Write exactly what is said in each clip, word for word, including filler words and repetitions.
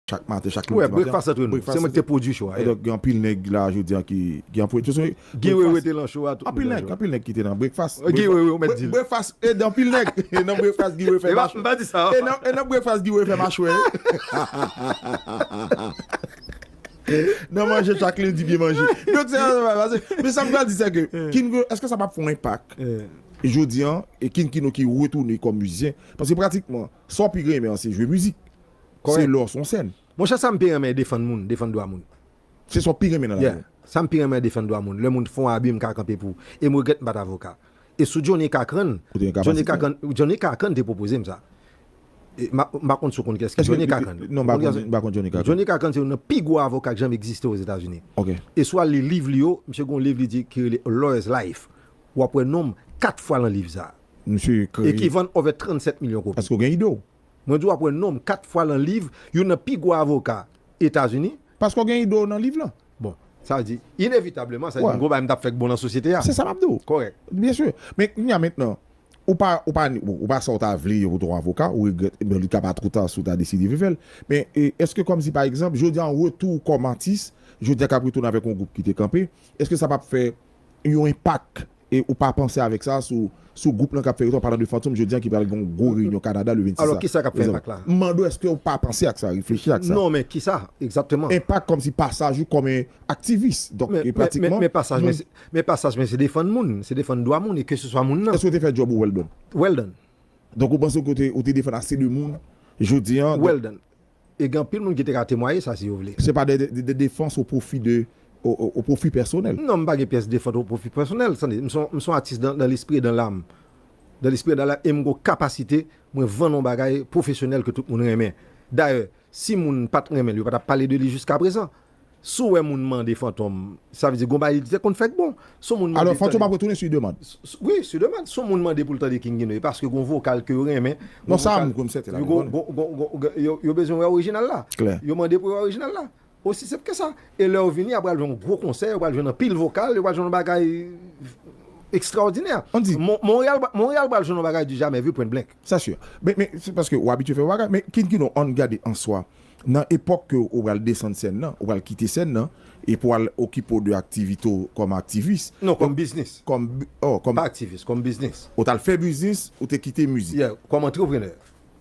chak maten, chak lendi maten. Breakfast antre nou. Se mwen ki te pwodui show a. Donk, gen anpil nèg la, jodi a, ki, ki anpil nèg, anpil nèg ki te nan breakfast. Breakfast, e nan anpil nèg, e nan breakfast, Guy Wewe fè machwè. E nan, e nan breakfast, Guy Wewe fè machwè. Nan manje chak lendi, byen manje. Donk, se sa, men sa m pral di, se ke, èske sa p ap fè yon enpak jodi a, e King Kino ki retounen kòm mizisyen? Paske pratikman, sa w pi renmen an, se jwe mizik. Se lè w sou yon sèn. Monchè, sa m pi renmen defann moun, defann dwa moun. Se sa w pi renmen nan lavi w. Sa m pi renmen defann dwa moun. Lè moun fè yon abi, m ka kanpe pou ou. E m regrèt m pa t avoka. E sou Johnny Kakran, Johnny Kakran, Johnny Kakran te pwopoze m sa. E, m pa konn si w konn kiyès ki Johnny Kakran. Non, m pa konn Johnny Kakran. Johnny Kakran se youn nan pi gwo avoka ki janm egziste Ozetazini. E si w al li liv li yo, misye gen yon liv li di ki rele Lawyer's Life. W ap wè non m kat fwa nan liv sa. E ki vann over trannsèt milyon kopi. Paske w gen ide w. Mwen di w ap wè non m kat fwa nan liv youn nan pi gwo avoka Etazini. Paske w gen ide w nan liv lan. Bon, sa vle di, inevitableman, sa vle di m gon bagay m t ap fè k bon nan sosyete a. Se sa m ap di w. Kòrèk. Byen si. Men kounye a mentnan, ou pa, ou pa, ou pa sa w ta vle yo pou w te yon avoka, ou regrèt, men li ka pa twò ta si w ta deside vin fè l. Men, e, èske kòmsi, pa egzanp, jodi a, yon retou kòm atis, jodi a k ap retounen avèk yon gwoup ki te kanpe, èske sa p ap fè yon enpak e ou pa panse avèk sa sou, sou gwoup lan k ap fè retou, an palan de Fantom, jodi a ki pral gen yon gwo reyinyon Kanada le vennsis. Alò, kisa k ap fè enpak la? M mande w, èske ou pa panse ak sa, reflechi ak sa? Non, men kisa, egzakteman? Enpak kòmsi pasaj ou kòm yon aktivis. Donk, e pratikman, men pasaj mwen, se defann moun, se defann dwa moun, e keseswa moun nan. Èske w te fè djòb ou well done? Well done. Donk, ou panse ke w te, ou te defann ase de moun jodi a? Well done. E gen anpil moun ki te ka temwaye sa, si yo vle. Se pa de, de, de defans o pwofi de, o, o, o pwofi pèsonèl. Non, m pa gen pyès defans o pwofi pèsonèl. Tande, m se yon, m se yon atis dan, dan lespri e dan lam. Dan lespri e dan lam, e m gen kapasite, mwen vann yon bagay pwofesyonèl ke tout moun renmen. Dayè, si moun pa t renmen l, yo pa t ap pale de li jiskaprezan. Si w wè moun mande Fantom, sa vle di gon bagay li te konn fè k bon. Si yon moun mande. Alò, Fantom ap retounen sou demann. Wi, sou demann. Si yon moun mande pou l tande King Kino, e paske gon vokal ke yo renmen. Non, sa m kwè m sèten la. Yo, yo bezwen wè orijinal la. Klè. Yo mande pou yo wè orijinal la. Osi senp ke sa. E lè yo vini, apre al jwenn yon gwo konsè, yo pral jwenn anpil vokal, yo pral jwenn yon bagay ekstraòdinè. Monreyal, Monreyal pral jwenn yon bagay du jamais vu, point blank. Sa si. Men, men, se paske w abitye fè bagay, men King Kino, ann gade an swa. Nan epòk ke ou pral desann sèn nan, ou pral kite sèn nan, e pou al okipe w de aktivite w kòm aktivis. Non, kòm biznis. Kòm, oh, kòm. Pa aktivis, kòm biznis. Ou t al fè biznis, ou te kite mizik. Yeah, kòm antreprenè.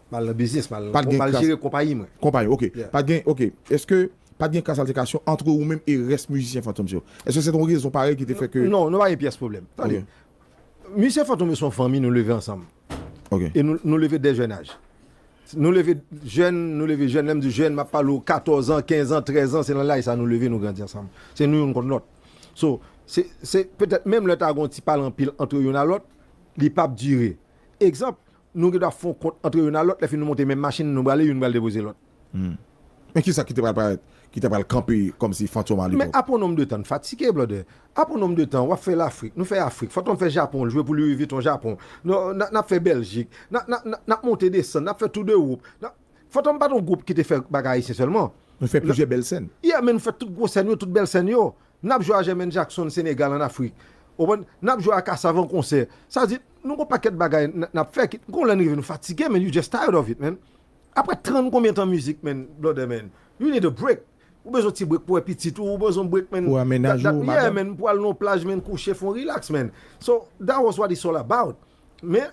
M al nan biznis, m al, m al jere konpayi mwen. Konpayi, ok. Yeah. Pa t gen, ok. Èske pa t gen kaz altèkasyon ant ou menm e rès mizisyen Fantom yo? Èske se te yon rezon parèy ki te fè ke. Non, nou pa gen pyès pwoblèm. Tande. Ok. Mizisyen Fantom yo se yon fanmi, nou leve ansanm. Ok. E nou, nou leve dè jèn aj. Nou leve jèn, nou leve jèn, lè m di jèn, m ap pale w katòz an, kenz an, trèz an, se nan laj sa nou leve, nou grandi ansanm. Se nou youn kont lòt. So, se, se petèt menm lè ta gon ti pale anpil ant youn a lòt, li p ap dire. Egzanp, nou gen dwa fè yon kont ant youn a lòt, lè fin nou monte menm machin, nou prale, youn pral depoze lòt. Hmm. Men kisa ki te pral parèt, ki te pral kanpe kòmsi Fantom a lepòk? Men apre yon nonm de tan, n fatige, brother. Apre yon nonm de tan, w ap fè Lafrik, nou fè Afrik, Fantom fè Japon, l jwe pou Louis Vuitton Japon. Nou, n a, n ap fè Bèljik, n a, n a, n a, n ap monte desann, n ap fè Tour d'Europe. N a, Fantom pa t yon gwoup ki te fè bagay ayisyen sèlman. Nou fè plizyè bèl sèn. Yeah, men nou fè tout gwo sèn yo, tout bèl sèn yo. N ap jwe a Jermaine Jackson, Senegal, ann Afrik. Ou konprann? N ap jwe a Kassav an konsè. Sa di, nou gon pakèt bagay n, n ap fè ki, gon lè n rive nou fatige, man, you just tired of it, man. Apre trant konbyen tan mizik, man, brother, man, you need a break. Ou bezwen ti break pou wè pitit ou, ou bezwen break, man. Pou wè mennaj ou, madanm. Yeah, man, pou al nan plaj, man, kouche, fè yon relax, man. So, that was what it's all about. Men,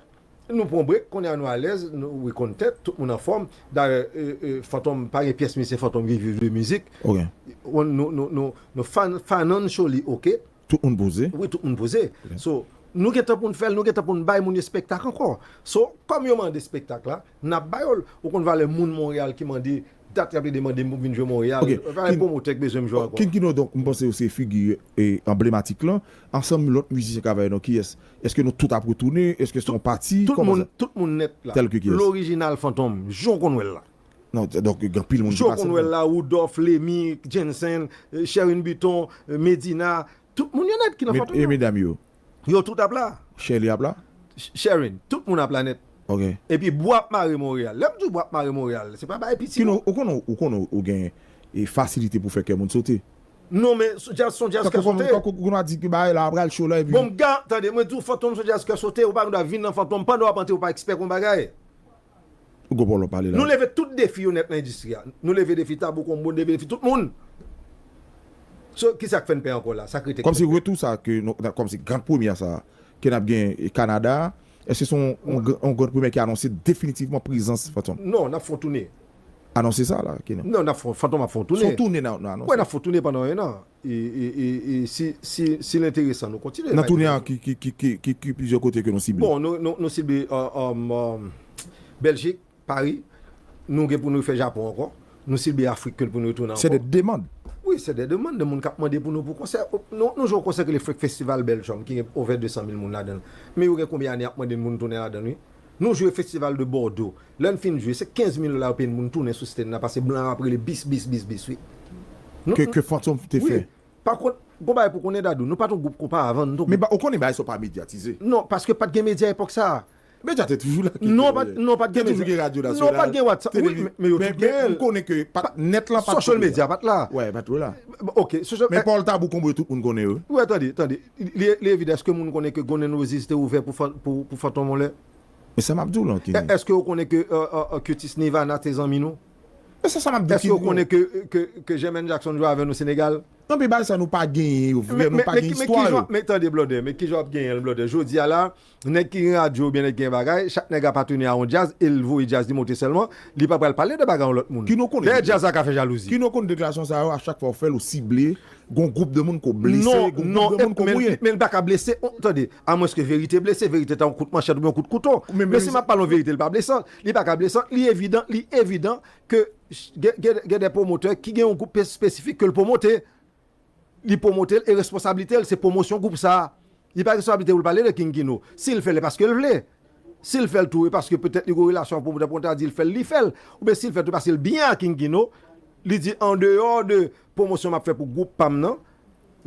nou pran break, kounye a nou alèz, nou, we content, tout moun anfòm. Dayè, e, e, Fantom, pa gen pyès mizisyen Fantom ki viv de mizik. Ok. Nou, nou, nou, nou fan-, financially ok. Tout moun poze. Wi, tout moun poze. Ok. So, nou gen tan pou n fè l, nou gen tan pou n bay moun yo espektak ankò. So, kòm yo mande espektak la, n ap ba yo l. Ou konn valè moun Monreyal ki mande dat y ap demande m pou m vin jwe Monreyal. Ok. Valè pwomotè k bezwen m jwe ankò. King Kino, donk, m panse ou se figi, e, anblematik lan. Ansanm lòt mizisyen k avè nou, kiyès? Èske nou tout ap retounen? Èske se yon pati? Kòman sa? Tout moun nèt la. Tèlke kiyès? Lorijinal Fantom, jan w konn wè l la. Non, donk, gen anpil moun ki pase. Jan w konn wè l la, Woodolph, Lemy, Jensen, eh, Sherine Buton, eh, Medina, tout moun yo nèt ki nan Fantom yo. E medam yo? Yo tout ap la. Sherline ap la? Sherine, tout moun ap la nèt. Ok. Epi bwa ap mare Monreyal. Lè m di w bwa ap mare Monreyal, se pa bagay piti non. Ou konnen, ou konnen ou gen, e, fasilite pou fè kè moun sote. Non, men se djaz, se yon djaz kè sote. Tankou kounye a di ke bagay la pral cho la, epi. Bon, m ga, tande, mwen di w Fantom se yon djaz kè sote, ou pa gen dwa vin nan Fantom pandan w ap antre, ou pa ekspè kon bagay. Gwo pòlò pale la. Nou leve tout defi yo nèt nan endistri a. Nou leve defi Tabou Combo, nou leve defi tout moun. So, ki sa k fè n pè ankò la? Sa k rete. Kòmsi retou sa ke nou, kòmsi grant premyè sa ke n ap gen Kanada, èske se yon, yon, yon grant premyè ki anonse definitivman prezans Fantom? Non, n ap fè yon tounen. Anonse sa la, ki non? Non, n ap fè, Fantom ap fè yon tounen. Se yon tounen nan, nan anonse. Wè, n ap fè yon tounen pandan en an. E, e, e, e si, si, si l enteresan, nou kontinye. Nan tounen an, ki, ki, ki, ki, ki, ki plizyè kote ke nou sible? Bon, nou, nou, nou sible uh, um, um, Bèljik, Pari, nou gen pou nou fè Japon ankò. Nou sible Afrik ke pou nou retounen ankò. Se de demann. Wi, se de demann de moun k ap mande pou nou pou konsè. Nou, nou jwe yon konsè ki le Freak Festival Belgium, ki gen over de san mil moun ladan l. Men yo gen konbyen ane y ap mande n pou nou tounen ladan l, wi. Nou jwe Festival de Bordeaux. Lè n fin jwe, se kenz mil dola yo peye n pou n tounen sou stage la, paske blan yo ap rele bis, bis, bis, bis, wi. Nou, Ke, ke Fantom te wi. fè. Pa kont, gon bagay pou konnen, Dadou, nou pa t yon gwoup konpa avan, nou t yon Men gwoup ba, ou konnen bagay sa yo pa medyatize. Non, paske pa t gen medya epòk sa a. Medya te toujou la. Ki Non, te pa, non, pa t gen Te toujou medya. gen radyo Non, pa nasyonal, t gen WhatsApp. Wi, televi- men, men yo Men, tout men gen. m konnen ke pa t, nèt lan pa t Social konnen media sa. pa t la. Wè, pa t la. Bon, ok, social Men Paul Tabou Combo, tout moun konnen yo. Wè, tande, tande. Li, li evidan, èske moun konnen ke Guns N' Roses te ouvè pou, fan- pou, pou Fantom Anlè? Men sa m ap di w lan, Kenny. Èske ou konnen ke uh, uh, uh, Curtis Nirvana te zanmi nou? Men se sa m ap di w, Kenny. Èske ou konnen ke, ke, ke Jermaine Jackson jwe avè nou Senegal? Non, men bagay sa nou pa genyen yo vre, nou pa gen istwa yo. Men tande, blòdè, men kijan w ap genyen l, blòdè? Jodi a la, nèg ki gen radyo oubyen nèg ki gen bagay, chak nèg apateni a yon djaz e l voye djaz li monte sèlman, li pa pral pale de bagay yon lòt moun. Ki nou konnen. Dayè djaz la ka fè jalouzi. Ki nou konnen deklarasyon sa yo, a chak fwa w fè l, ou sible, gon gwoup de moun ko blese, gon gwoup de moun ko mouye. Men l pa ka blese, tande, amwenske verite blese, verite ta yon kout manchèt oubyen yon kout kouto. Men si m ap pale yon verite, l pa blese, li pa ka blese, li evidan, li evidan ke gen, gen, gen de pwomotè ki gen yon gwoup espesifik ke l pwomote. Li pwomote l e responsablite l se pwomosyon gwoup sa a. Li pa gen responsablite pou l pale de King Kino. Si l fè l, e paske l vle. Si l fè l tou, e paske petèt li gen yon relasyon ak pwomotè, pwomotè a di l fè l, li fè l. Oubyen si l fè l tou paske l byen ak King Kino, li di andeyò de pwomosyon m ap fè pou gwoup pa m nan,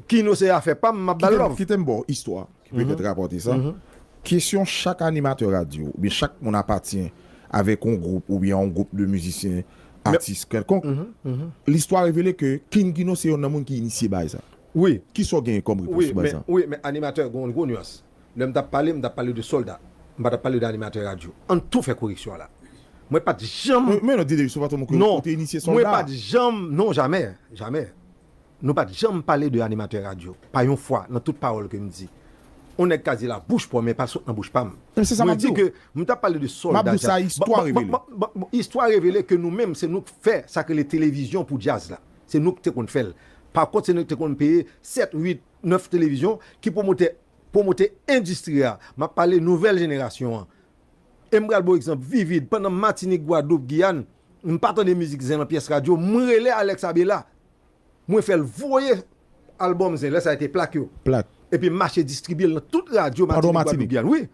Kino se afè pa m, m ap ba l love. Kite m ba w istwa ki petèt rapòte sa. Kesyon chak animatè radyo, oubyen chak moun apatyen avèk yon gwoup, oubyen yon gwoup de mizisyen, atis kèlkonk. Listwa revele ke King Kino se yonn nan moun ki inisye bagay sa. Wi. Kisa w genyen kòm repons sou bagay sa? Wi, men animatè, gon gwo nyans. Lè m t ap pale, m t ap pale de sòlda. M pa t ap pale de animatè radyo. Ann tou fè koreksyon an la. Mwen pa t janm. Men, men non, Dede, sou pa tou moun ke ou te inisye sòlda. Non, mwen pa t janm, non, jamè, jamè. Nou pa t janm pale de animatè radyo. Pa yon fwa, nan tout pawòl ke m di. On nèg ka di l a bouch pa w, men pa sot nan bouch pa m. Men se sa m ap di w. Mwen di ke m t ap pale de sòlda djaz. M ap di w sa istwa revele. Istwa revele ke nou menm, se nou k fè sa k rele televizyon pou djaz la. Se nou k te konn fè l. Pa kont, se nou k te konn peye sèt, uit, nèf televizyon ki pwomote, pwomote endistri a. M ap pale nouvèl jenerasyon an. E m pral ba w egzanp vivid, pandan Matinik, Gwadloup, Giyàn, m pa tande mizik zen nan pyès radyo, m rele Alex Abela. Mwen fè l voye albòm zen, lè sa a te plak yo. Plak. Epi m mache distribye l nan tout radyo Matinik, Gwadloup, Giyàn. Wi.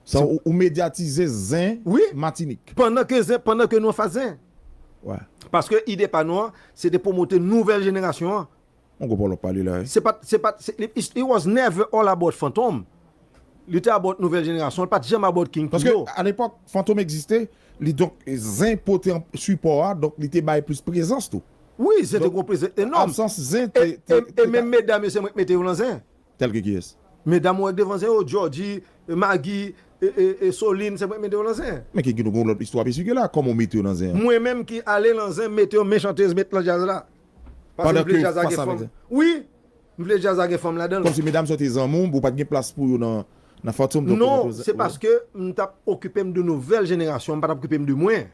Sa, ou, ou medyatize zen Matinik. Pandan ke zen, pandan ke nou anfas zen. Wè. Paske ide pa nou an, se te pwomote nouvèl jenerasyon an. Yon gwo pòlòp pale la, wi. Se pa, se pa, se, it, it was never all about Fantom. Li te about nouvèl jenerasyon, li pa t janm about King Kino. Paske alepòk, Fantom egziste, li donk, zen pote sipò a, donk li te bay plis prezans tou. Wi, zen te gon prezans enòm. Absans zen te, te, e, e, e menm medam yo, se mwen k mete yo nan zen. Tèlke kiyès? Medam ou wè k devan zen yo, Georgie, Maggie, e, e, e, Soline, se mwen k mete yo nan zen. Men King Kino gon lòt istwa pi sike la, kòman w mete yo nan zen an? Mwen menm ki ale nan zen, mete yo men chantez, met nan djaz la. Paske m vle djaz la gen fanm. Wi, m vle djaz la gen fanm ladan l. Kòmsi medam sa yo te zanmi w, ou pa t gen plas pou yo nan, nan Fantom, donk ou mete yo zen. Non, se paske m t ap okipe m de nouvèl jenerasyon, m pa t ap okipe m de mwen.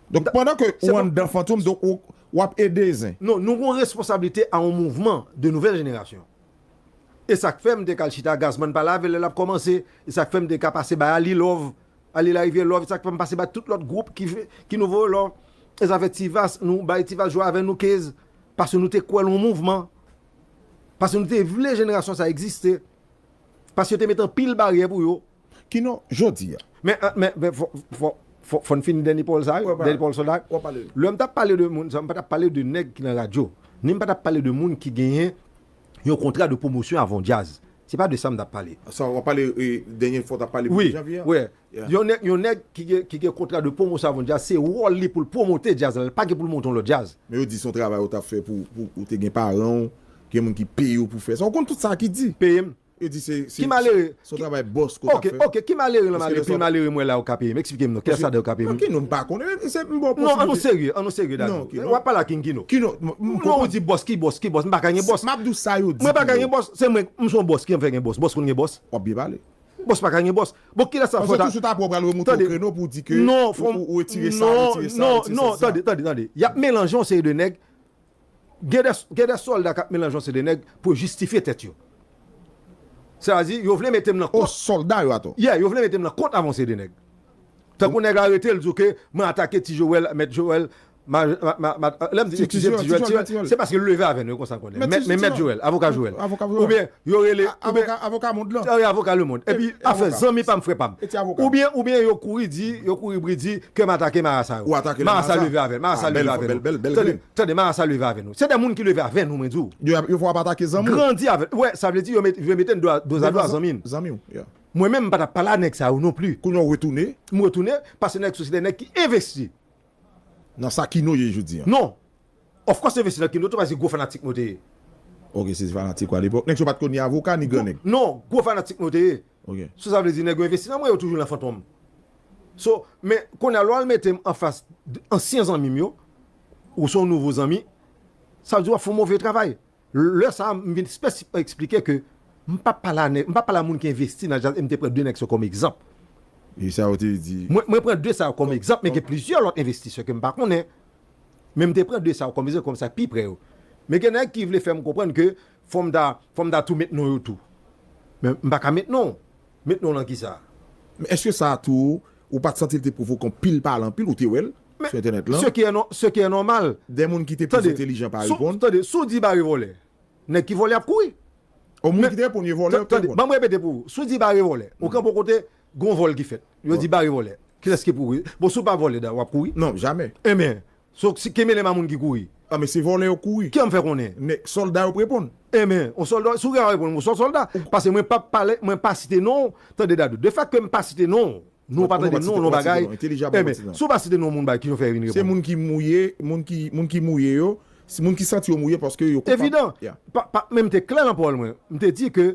Donk pandan ke ou anndan Fantom, donk ou, w ap ede zen. Non, nou gon responsablite a yon mouvman de nouvèl jenerasyon. E sa k fè m te ka al chita Gazman pale avè l lè l ap kòmanse. E sa k fè m te ka pase bay Ali love, Ali Larivière love. E sa k fè m pase bay tout lòt gwoup ki, ki nou voye love. E sa fè Tivas, nou bay Tivas jwe avè nou Kez. Paske nou te kwè l yon mouvman. Paske nou te vle jenerasyon sa egziste. Paske yo te met anpil baryè pou yo. Kino, jodi a. Men, men, men fò, fò, fò, fò n fini dènye pawòl sa, dènye pawòl sòlda. Lè m t ap pale de moun sa, m pa t ap pale de nèg ki nan radyo. Ni m pa t ap pale de moun ki genyen yon kontra de pwomosyon avè yon djaz. Se pa de sa m t ap pale. Sa, w ap pale, e, dènye fwa w t ap pale pou janvye a? Wi, wi. Yon nèg, yon nèg ki gen, ki gen kontra de pwomosyon avè yon djaz, se wòl li pou l pwomote djaz la, li pa gen pou l monte yon lòt djaz. Men yo di se yon travay ou t ap fè pou, pou, ou te gen paran w, gen moun ki peye w pou fè sa. Ou konn tout sa ki di. Peye m. Yo di se se se yon travay bòs ke w t ap fè. Oke, oke, ki malere nan malere, pil malere m wè la yo ka peye m? Eksplike m non, kiyès ladan yo ka peye m? Kino m pa konnen, se m ba w posiblite. Non, annou serye, annou serye, Dadou. W ap pale a King Kino. Kino, m konprann. Non, ou di bòs, ki bòs, ki bòs? M pa ka gen bòs. M ap di w sa yo di. Mwen pa ka gen bòs, se mwen, m se yon bòs, ki jan m fè gen bòs? Bòs konn gen bòs? W ap byen pale. Bòs pa ka gen bòs. Bon, kilès sa fòt a? Paske tou sou ta pwòp pral remoute w kreno pou w di ke ou retire sa, ou retire sa, ou retire sa. Non, tande, tande, tande. Y ap melanje yon seri de nèg. Gen de, gen de sòlda k ap melanje yon seri de nèg pou yo jistifye tèt yo. Sètadi, yo vle mete m nan kont. O, sòlda yo atò. Yeah, yo vle mete m nan kont avè yon seri de nèg. Tankou nèg la rete, l di w ke mwen atake Ti Joel, Mèt Joel, ma, ma, ma, ma, lè m di Ti Joel, Ti Joel, Ti Joel, se paske l leve avè nou, e konsa n konnen. Mèt, men Mèt Joel, avoka Joel. Oubyen yo rele, oubyen avoka mond lan. Wi, avoka lemond. Epi afè zanmi pa m, frè pa m. Oubyen, oubyen yo kouri di, yo kouri bri di ke m atake marasa yo. Marasa leve avè l, marasa leve avè nou. Tande, tande, marasa leve avè nou. Se de moun ki leve avè nou, mwen di w. Yo, yo fè w ap atake zanmi w. Grandi avè l. Wè, sa vle di yo met, yo mete n do a, do a do a zanmi n. Zanmi w, yeah. Mwen menm, m pa t ap pale a nèg sa yo non pli. Kounye a w retounen? M retounen, paske nèg sou se de nèg ki envesti. Nan sa Kino ye jodi a. Non. Of course, envesti nan Kino tou, paske gwo fanatik mwen te ye. Oke, se fanatik ou alepòk. Nèg sa yo pa t konn ni avoka, ni gran nèg. Non, gwo fanatik mwen te ye. Oke. So, sa vle di nèg yo envesti nan mwen, yo toujou nan fantom. So, men kounye a lè w al mete m anfas de ansyen zanmi m yo, ou se yon nouvo zanmi, sa vle di w ap fè yon move travay. Lè sa a, m vin espesif-, eksplike ke m p ap pale a nèg, m p ap pale a moun ki envesti nan djaz, e m te pran de nèg sa yo kòm egzanp. E sa yo te di. Mwen, mwen pran de sa yo kòm egzanp, men gen plizyè lòt envestisè ke m pa konnen. Men m te pran de sa yo kòm egzanp, kòm sa pi prè yo. Men gen nèg ki vle fè m konprann ke fò m ta, fò m ta tou met non yo tou. Men m pa ka met non. Met non nan kisa? Men èske sa a tou, ou pa t santi l te pwovoke anpil pale anpil, ou te wè l sou entènèt lan? Ce qui est no-, ce qui est normal. De moun ki te plis entèlijan pa reponn. Tande, si w di bare vòlè, nèg ki vòlè ap kouri. O, moun ki te reponn yo vòlè, yo te reponn. Tande, ban m repete pou ou. Si w di bare vòlè, ou kanpe yon kote, gon vòl ki fèt. Yo di bare vòlè. Kilès ki pou kouri? Bon, si w pa vòlè, w ap kouri? Non, jamè. Enben, so, si, ki mele m a moun ki kouri? A, men se vòlè yo kouri. Ki an fè konnen? Nèg, sòlda yo reponn. Enben, yon sòlda, si w gen a reponn, ou se yon sòlda. Paske mwen pa pale, mwen pa site non w, tande Dadou. De fèt ke m pa site non w, non w pa tande non w, non bagay. Enben, si w pa site non w, moun bagay, ki jan w fè vin reponn? Se moun ki mouye, moun ki, moun ki mouye yo, se moun ki santi yo mouye paske yo koupab. Evidan. Pa, pa, men m te klè nan pawòl mwen. M te di ke